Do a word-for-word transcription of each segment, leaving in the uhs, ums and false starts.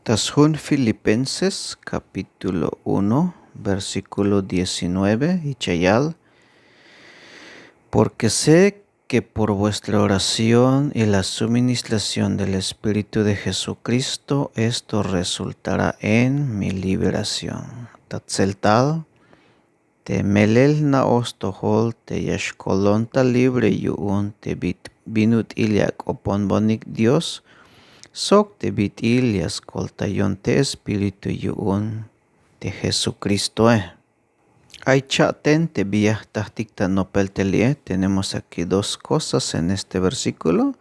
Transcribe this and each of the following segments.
Ta sjun Filipenses capítulo uno, versículo diecinueve, y chayal: Porque sé que por vuestra oración y la suministración del Espíritu de Jesucristo, esto resultará en mi liberación. Ta tsel tal, te melel jna'oj stojol te ya xkolon ta libre yu'un te bit- bin ut'il ya ak'oponbonik Dios, sok te bit'il ya skoltayon te Espíritu yu'un te Jesucristoe. Ay cha'ten te bi ya jtatik ta nopel te li'e. Tenemos aquí dos cosas en este versículo.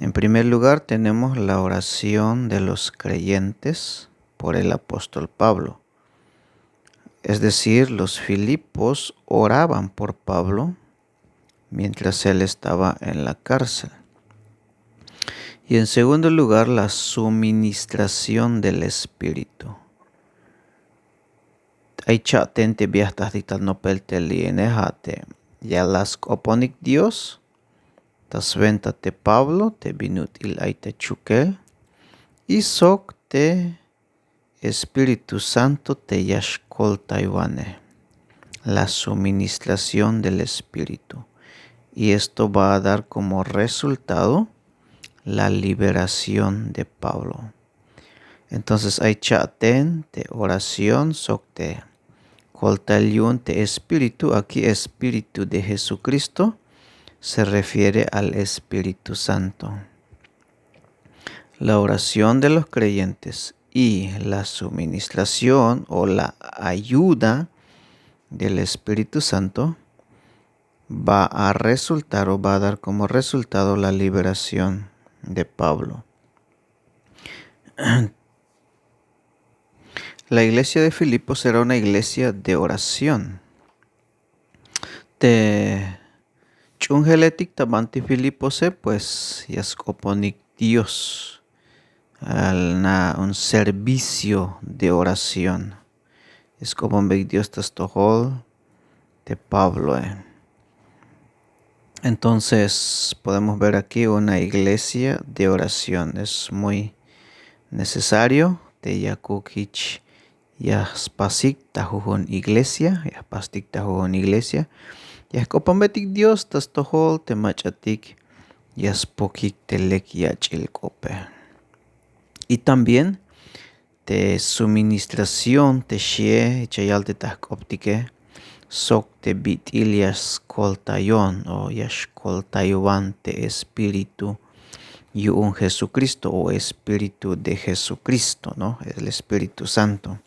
En primer lugar, tenemos la oración de los creyentes por el apóstol Pablo. Es decir, los Filipos oraban por Pablo mientras él estaba en la cárcel. Y en segundo lugar, la suministración del Espíritu. Ay cha'ten te bi ya jtatik ta nopel te li'e, ja' te ya la sk'oponik Dios ta swenta te Pablo te bin ut'il ay ta chukel, y sok te Espíritu Santo te ya xkoltaywanej, la suministración del Espíritu. Y esto va a dar como resultado la liberación de Pablo. Entonces ay cha'ten te oración sok te koltayel yu'un te Espíritu, aquí Espíritu de Jesucristo se refiere al Espíritu Santo. La oración de los creyentes y la suministración o la ayuda del Espíritu Santo va a resultar o va a dar como resultado la liberación de Pablo. La iglesia de Filipos era una iglesia de oración. Te ch'uhunjeletik ta banti Filipose, pues ya sk'oponik Dios, al na un servicio de oración. Ya sk'oponbeyik Dios ta stojol te Pabloe. Entonces podemos ver aquí una iglesia de oración. Es muy necesario te yakuk jich ya spasik ta jujun iglesia, ya spastik ta jujun iglesia, ya jk'oponbetik Dios ta stojol te mach'atik ya spokik te lek yach'il k'ope. Y también te suministración te xie, chayal te ta jk'optike, sok te bit'il ya skoltayon o ya xkoltaywan te Espíritu yu'un Jesucristo o Espíritu de Jesucristo, ¿no? El Espíritu Santo.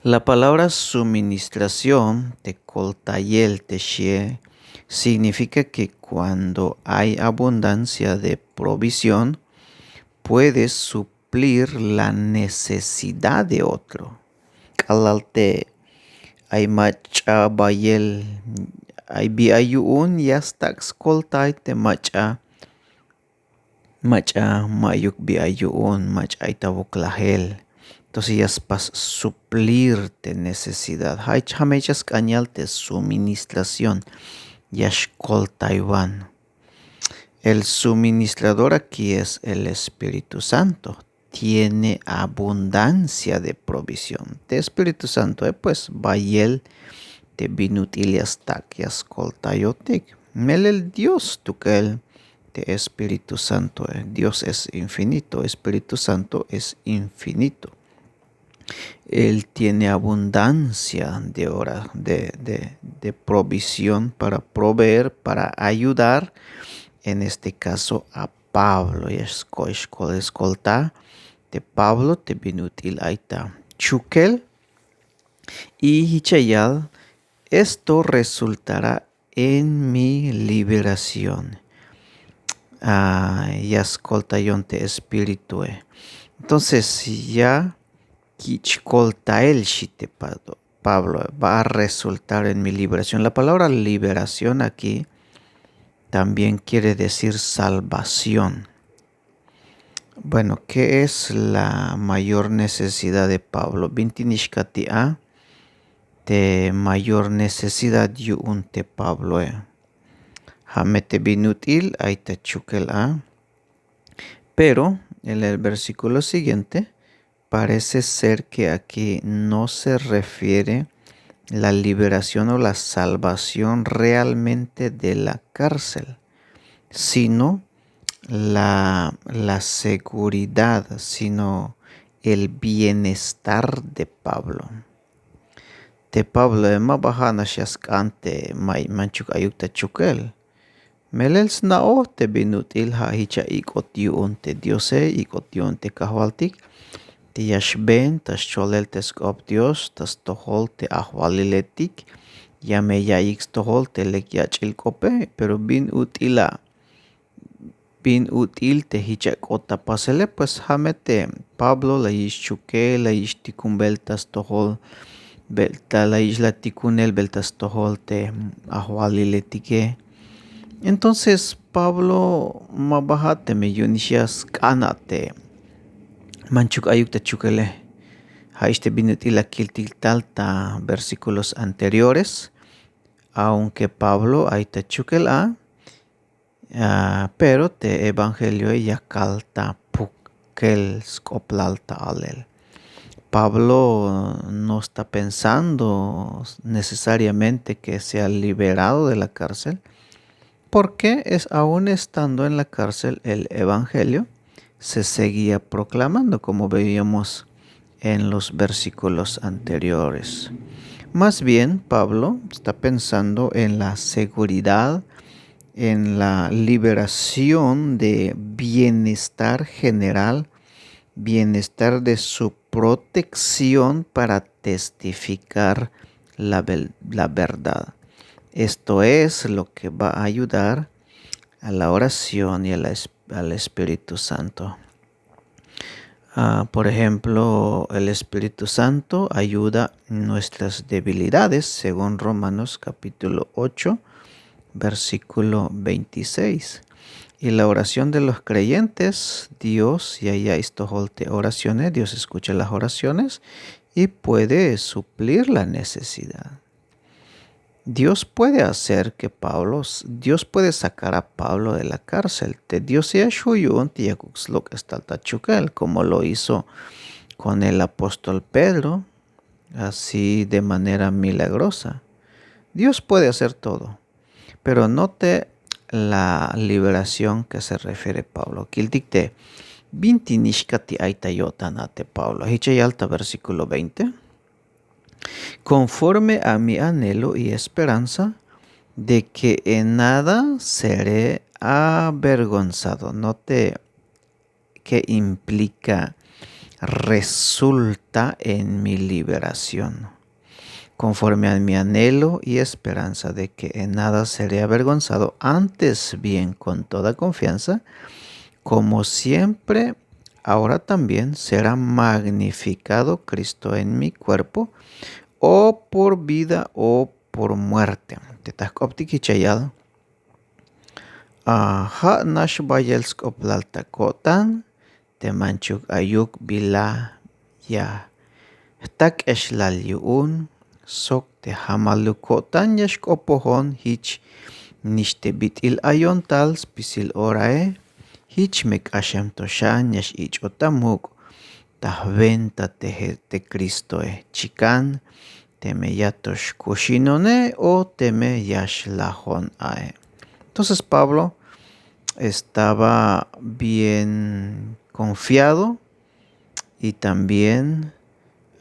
La palabra suministración te koltayel te xie significa que cuando hay abundancia de provisión, puedes suplir la necesidad de otro. K'alal te ay mach'a bayel, ay bi ay yu'un, ya stak' skoltay te mach'a, mach'a ma'yuk bi ay yu'un, mach'a ay ta wuklajel. Entonces ya spas suplir te necesidad. Ja'ich ja' me ya sk'an yal te suministración, ya xkoltaywan. El suministrador aquí es el Espíritu Santo. Tiene abundancia de provisión. Te Espíritu Santoe, eh, pues bayel te bin ut'il ya stak' ya skoltayotik. Melel Dios stukel te Espíritu Santoe, eh. Dios es infinito, Espíritu Santo es infinito. Él tiene abundancia de hora, de, de, de provisión para proveer, para ayudar, en este caso, a Pablo. Ya xko-, xko-, eskolta te Pablo te bin ut'il ay ta chukel. Y jich ya yal: esto resultará en mi liberación. Ah, ya skoltayon te Espíritue. Entonces ya kich' koltael, xi te Pablo, Pablo, va a resultar en mi liberación. La palabra liberación aquí también quiere decir salvación. Bueno, ¿qué es la mayor necesidad de Pablo? Binti nixkati a te mayor necesidad yu'un te Pabloe. Ja' me te bin ut'il ay ta chukel a. Pero en el versículo siguiente, parece ser que aquí no se refiere la liberación o la salvación realmente de la cárcel, sino la, la seguridad, sino el bienestar de Pablo. Te Pabloe ma ba ja' nax ya sk'an te may manchuk ayuk ta chukel. Melel sna'oj te bin ut'il ja' jich ya ik'ot yu'un te Diose, ik'ot yu'un te Kajwaltik, te ya xbeen ta xcholel te sk'op Dios ta stojol te ajwaliletik. Ya me yaiyik stojol te lek yach'il k'ope, pero bin ut'il a bin ut'il te jich ya k'ot ta pasele. Pues ja' me te Pablo la yich' chukel, la yich' tikumbel ta stojol, bel ta la yich' la tikunel bel ta stojol te ajwaliletike. Entonces Pablo ma ba ja' teme yu'un nix ya sk'an a te manchuk ayuk ta chukele. Ja'ix te bin ut'il la kiltik tal ta versículos anteriores. Aunque Pablo ay ta chukel a, pero te evangelioe ya kal ta pukel sk'oblal ta alel. Pablo no está pensando necesariamente que sea liberado de la cárcel, porque es aún estando en la cárcel el evangelio se seguía proclamando, como veíamos en los versículos anteriores. Más bien, Pablo está pensando en la seguridad, en la liberación de bienestar general, bienestar de su protección para testificar la, la verdad. Esto es lo que va a ayudar a la oración y a la, al Espíritu Santo. Ah, por ejemplo, el Espíritu Santo ayuda nuestras debilidades, según Romanos capítulo ocho, versículo veintiséis. Y la oración de los creyentes, Dios ya ya istojolte oraciones, Dios escucha las oraciones y puede suplir la necesidad. Dios puede hacer que Pablo, Dios puede sacar a Pablo de la cárcel. Te Dios ya xju' yu'un te yakuk slok'estal ta chukel, como lo hizo con el apóstol Pedro, así de manera milagrosa. Dios puede hacer todo, pero no te la liberación que se refiere Pablo. Kiltik te binti nixkati ay ta yo'tan a te Pablo. Jich ya yal ta versículo veinte. Conforme a mi anhelo y esperanza de que en nada seré avergonzado. Note qué implica, resulta en mi liberación. Conforme a mi anhelo y esperanza de que en nada seré avergonzado, antes bien con toda confianza, como siempre, ahora también será magnificado Cristo en mi cuerpo, o por vida o por muerte. Te ta jk'optik jich ya yal. Ja' nax bayel sk'oblal ta ko'tan te manchuk ayuk bila ya jtak'exlal yu'un sok te jamaluk ko'tan ya xk'opojon jich nix te bit'il ayon tal spisil orae. Jich me k'axem to xan ya x-ich'ot ta muk' ta jwenta te Cristoe chikan teme ya to xkuxinone o teme ya xlajon ae. Entonces Pablo estaba bien confiado y también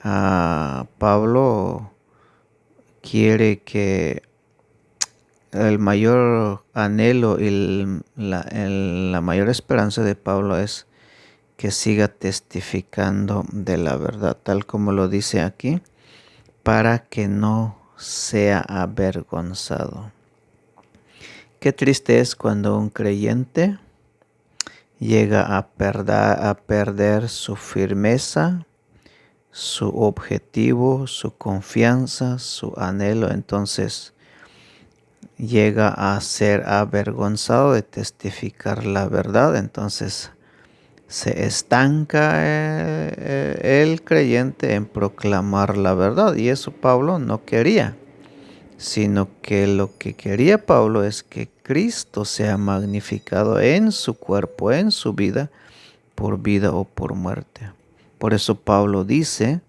a Pablo quiere que el mayor anhelo y la mayor esperanza de Pablo es que siga testificando de la verdad, tal como lo dice aquí, para que no sea avergonzado. Qué triste es cuando un creyente llega a perder su firmeza, su objetivo, su confianza, su anhelo, entonces llega a ser avergonzado de testificar la verdad. Entonces se estanca el creyente en proclamar la verdad, y eso Pablo no quería, sino que lo que quería Pablo es que Cristo sea magnificado en su cuerpo, en su vida, por vida o por muerte. Por eso Pablo dice,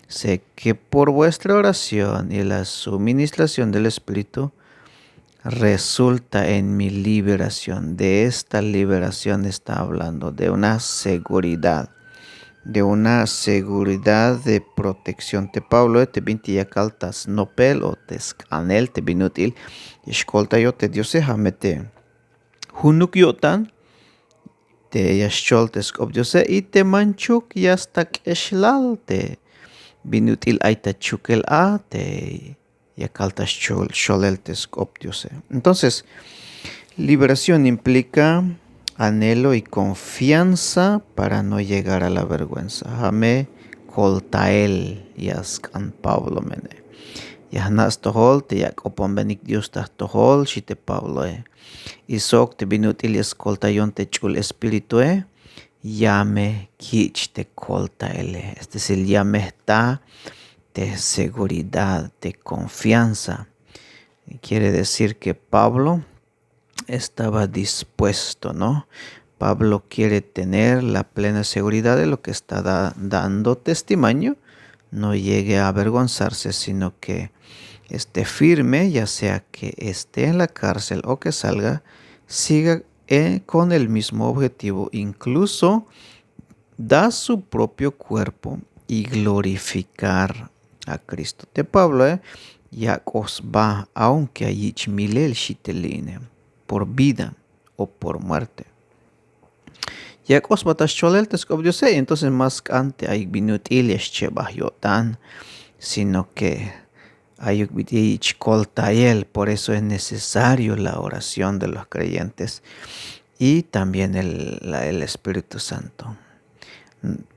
sé que por vuestra oración y la suministración del Espíritu resulta en mi liberación. De esta liberación está hablando, de una seguridad, de una seguridad de protección. Te Pablo, eh, te binti ya kal ta snopel o te sk'anel te bin ut'il ya xkoltayot te Diose, ja' me te junuk yo'tan te ya xchol te sk'op Diose, y te manchuk ya sta k'exlal te bin ut'il ay ta chukel a te ya kal ta xchol, xolel te sk'op Diose. Entonces, liberación implica anhelo y confianza para no llegar a la vergüenza. Ja' me koltael ya sk'an Pablo mene. Ya jna' stojol te ya k'oponbenik Dios ta jtojol, xi te Pabloe. Y sok te bin ut'il ya skoltayon te ch'ul Espiritue, ya me kich' te koltaele. Es decir, ya me jta te seguridad, te confianza. Quiere decir que Pablo estaba dispuesto, ¿no? Pablo quiere tener la plena seguridad de lo que está da- dando testimonio. No llegue a avergonzarse, sino que esté firme, ya sea que esté en la cárcel o que salga, siga, eh, con el mismo objetivo, incluso da su propio cuerpo y glorificar a Cristo. Te Pabloe, eh, yak'oj sba, aunque ya yich' milel, xi te li'ine, por vida o por muerte. Yak'oj sba ta xcholel te sk'op Diose, y entonces ma sk'an te ayuk bin ut'il ya xchebaj yo'tan, sino que ayuk bit'il ya yich' koltayel. Por eso es necesario la oración de los creyentes y también el, la- el Espíritu Santo.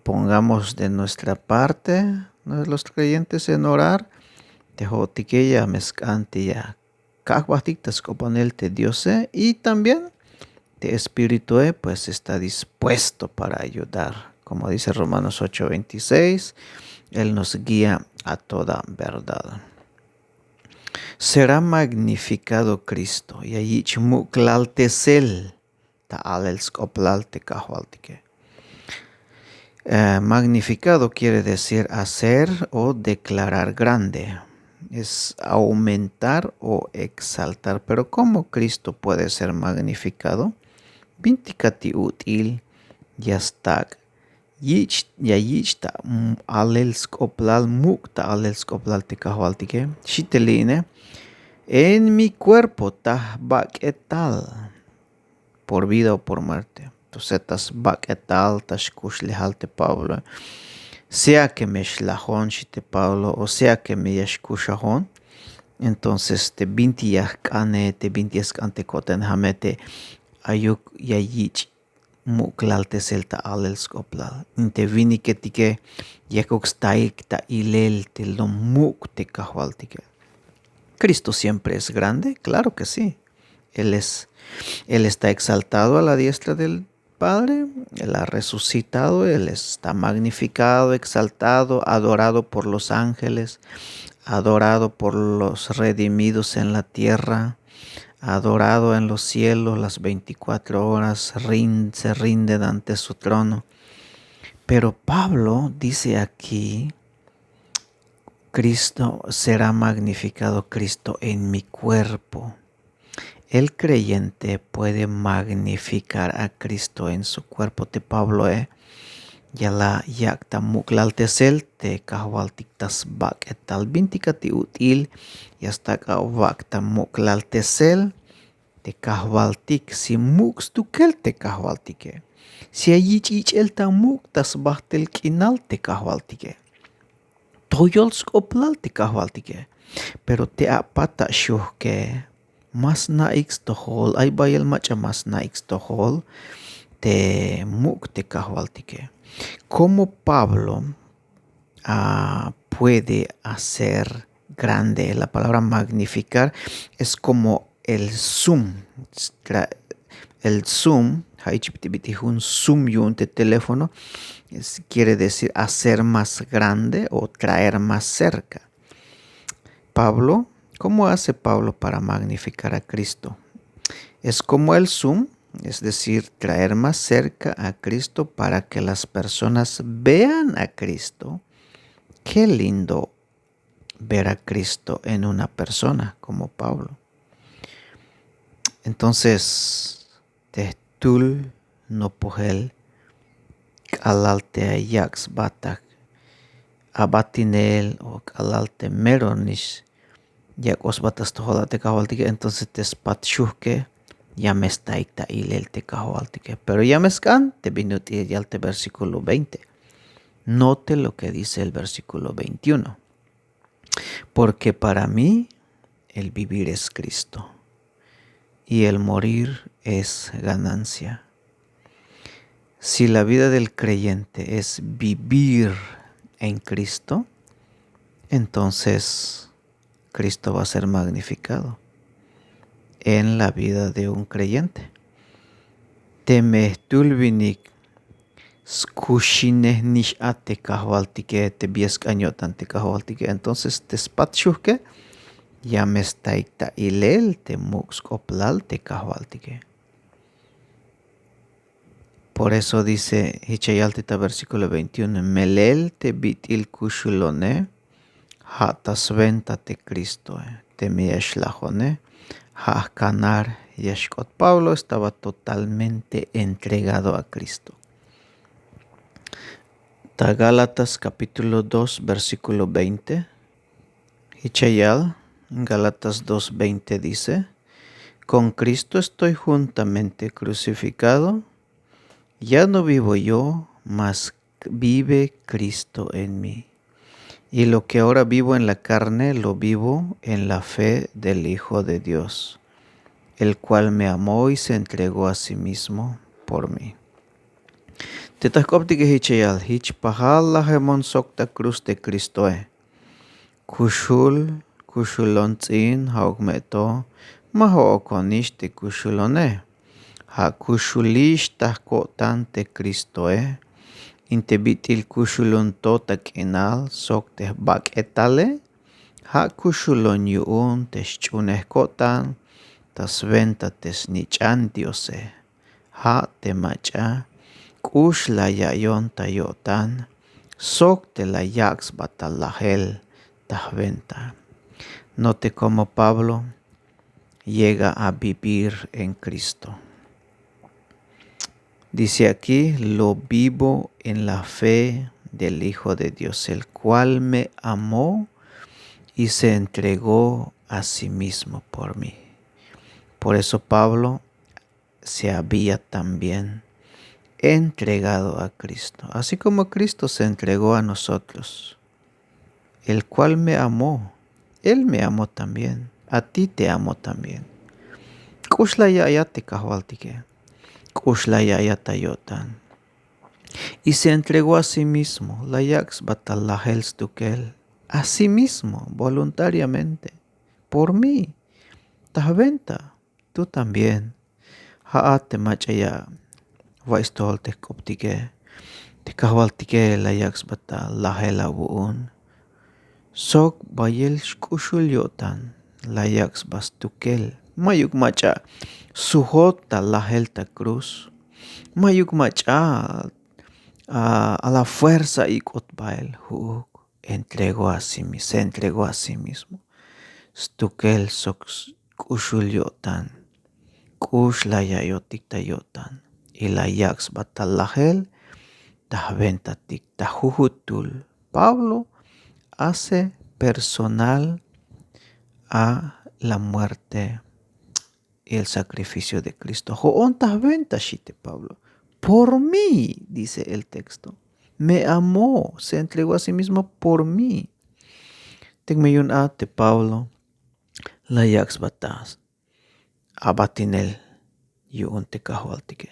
Pongamos de nuestra parte, ¿no?, los creyentes en orar. Te jo'otike ya me sk'an te ya kajwajtik ta sk'oponel te Diose, y también te Espiritue, eh, pues está dispuesto para ayudar. Como dice Romanos ocho veintiséis, Él nos guía a toda verdad. Será magnificado Cristo, ya yich' muk'laltesel ta alel sk'oplal te Kajwaltike. Eh, magnificado quiere decir hacer o declarar grande. Es aumentar o exaltar. Pero ¿cómo Cristo puede ser magnificado? Bintik a ti ut'il ya stak' yich', ya yich' ta, mm, alel sk'oplal, muk' ta alel sk'oplal te Kajwaltike. Xi te li'ine, en mi cuerpo, ta jbak'etal, por vida o por muerte. Entonces ta sbak'etal, ta xkuxlejal te Pablo, sea que me xlajon, xi te Pablo, o sea que me ya xkuxajon. Entonces te bintik ya jk'ane, te bintik ya sk'an te ko'tan, ja' me te ayuk ya yich' muk'laltesel ta alel sk'oplal. Te winiketike yakuk staik ta ilel te lom muk' te Kajwaltike. ¿Cristo siempre es grande? Claro que sí. Él es, él está exaltado a la diestra del Padre, él ha resucitado, él está magnificado, exaltado, adorado por los ángeles, adorado por los redimidos en la tierra, adorado en los cielos las veinticuatro horas, rin- se rinden ante su trono. Pero Pablo dice aquí, Cristo, será magnificado Cristo en mi cuerpo. El creyente puede magnificar a Cristo en su cuerpo. Te Pabloe, eh, ya la yak' ta muk'laltesel te Kajwaltik ta sbak'etal. Bintik a ti ut'il ya stak' awak' ta muk'laltesel te Kajwaltik, si muk' stukel te Kajwaltike, si ya yich' yich'el ta muk' ta sbajtel k'inal te Kajwaltike, toyol sk'oplal te Kajwaltike. Pero te apat ta xujke, ma sna'ik stojol, ay bayel mach'a ma sna'ik stojol te muk' te Kajwaltike. Como Pablo, ah, puede hacer grande. La palabra magnificar es como el zoom. Tra- El zoom, ja' jich bit'il bit'il jun zoom yu'un te teléfono, es- quiere decir hacer más grande o traer más cerca. Pablo, ¿cómo hace Pablo para magnificar a Cristo? Es como el zoom, es decir, traer más cerca a Cristo para que las personas vean a Cristo. Qué lindo ver a Cristo en una persona como Pablo. Entonces, te jtul nopojel k'alal te yak' sba ta abatinel o k'alal te mero nix yak'oj sba ta stojol a te Kajwaltike, entonces te spat xujke ya me staik ta ilel te Kajwaltike. Pero ya me sk'an te bin ut'il yal te versículo veinte. Note lo que dice el versículo veintiuno. Porque para mí el vivir es Cristo y el morir es ganancia. Si la vida del creyente es vivir en Cristo, entonces Cristo va a ser magnificado en la vida de un creyente. Teme jtul winik skuxinej nix a te Kajwaltike, te bi ya sk'an yo'tan te Kajwaltike, entonces te spat xujke ya me staik ta ilel te muk' sk'oplal te Kajwaltike. Por eso dice, jich ya yal te ta versículo veintiuno, melel te bit'il kuxulone ja' ta swenta te Cristoe. Teme ya xlajone, ja' jkanar ya xk'ot. Pablo estaba totalmente entregado a Cristo. Ta Gálatas capítulo dos, versículo veinte, jich ya yal, Gálatas dos veinte dice, con Cristo estoy juntamente crucificado, ya no vivo yo, mas vive Cristo en mí. Y lo que ahora vivo en la carne, lo vivo en la fe del Hijo de Dios, el cual me amó y se entregó a sí mismo por mí. Te ta jk'optike jich ya yal, jich pajal lajemon sok ta cruz te Cristoe. Kuxul, kuxulon ts'in ja'uk me to, ma jo'okonix te kuxulone. Ja' kuxulix ta jko'tan te Cristoe. In te bit'il kuxulon to ta k'inal sok te jbak'etale, ja' kuxulon yu'un te xch'unej ko'tan ta swenta te snich'an Diose. Ja' te mach'a k'ux la ya'iyon ta yo'tan sok te la yak' sba ta lajel ta jwenta. Note cómo Pablo llega a vivir en Cristo. Dice aquí, lo vivo en la fe del Hijo de Dios, el cual me amó y se entregó a sí mismo por mí. Por eso Pablo se había también entregado a Cristo, así como Cristo se entregó a nosotros, el cual me amó, Él me amó también, a ti te amo también. K'ux la ya'iyat te Kajwaltike, k'ux la ya'iyat ta yo'tan. Y se entregó a sí mismo, la yak' sba ta lajel stukel, a sí mismo, voluntariamente, por mí, ta jwenta. Tú también. Ja'at te mach'a ya awa'ix stojol te jk'optike, te Kajwaltike la yak' sba ta lajel awu'un. Sok bayel xk'uxul yo'tan la yak' sba stukel. Ma'yuk mach'a sujot ta lajel ta cruz. Ma'yuk mach'a a, a la fuerza ik'ot bael, ju'uk. Entregó a sí mis-, se entregó a sí mismo. Stukel sok k'uxul yo'tan. K'ux la ya'iyotik ta yo'tan. Y la yak' sba ta lajel ta jwentatik, ta jujutul. Pablo hace personal a la muerte y el sacrificio de Cristo. Jo'on ta jwenta, xi' te Pablo. Por mí, dice el texto. Me amó, se entregó a sí mismo por mí. Teme yu'un a te Pablo la yak' sba ta abatinel yu'un te Kajwaltike.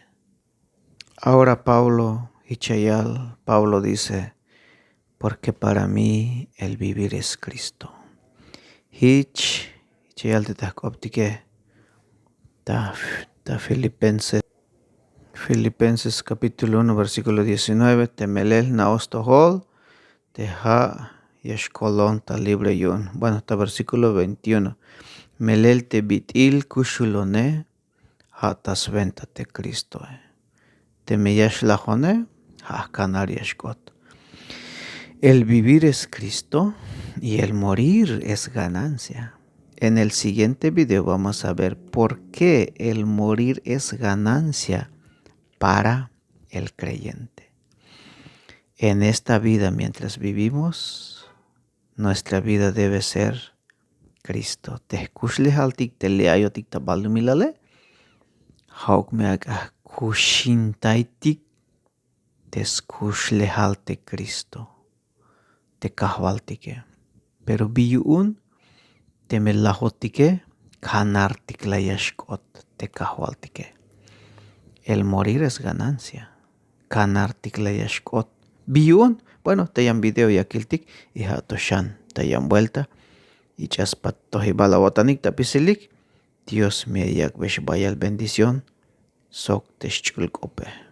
Ahora Pablo, jich ya yal, Pablo dice, porque para mí el vivir es Cristo. Jich, jich ya yal te ta jk'optike, ta, ta Filipenses, Filipenses capítulo uno, versículo diecinueve, te melel jna'oj stojol, te ja' ya xkolon ta libre yu'un. Bueno, ta versículo veintiuno. Melel te bit'il kuxulone, Ja' ta swenta te Kristoe. Teme ya xlajone, ja' jkanal ya xk'ot. El vivir es Cristo y el morir es ganancia. En el siguiente video vamos a ver por qué el morir es ganancia para el creyente. En esta vida, mientras vivimos, nuestra vida debe ser Cristo. Te jkuxlejaltik te li' ayotik ta balumilale, ja'uk me ak'a jkuxintaytik te skuxlejal te Kristo, te Kajwaltike. Pero bi yu'un, teme lajotike, kanartik la ya xk'ot te Kajwaltike. El morir es ganancia. Kanartik la ya xk'ot. Bi yu'un, bueno, ta yan video ya kiltik, y ja' to xan ta yan vuelta. Ich'a spat tojibal awo'tanik ta apisilik. Dios me ya yak'bex bayal bendición sok te xch'ul k'ope.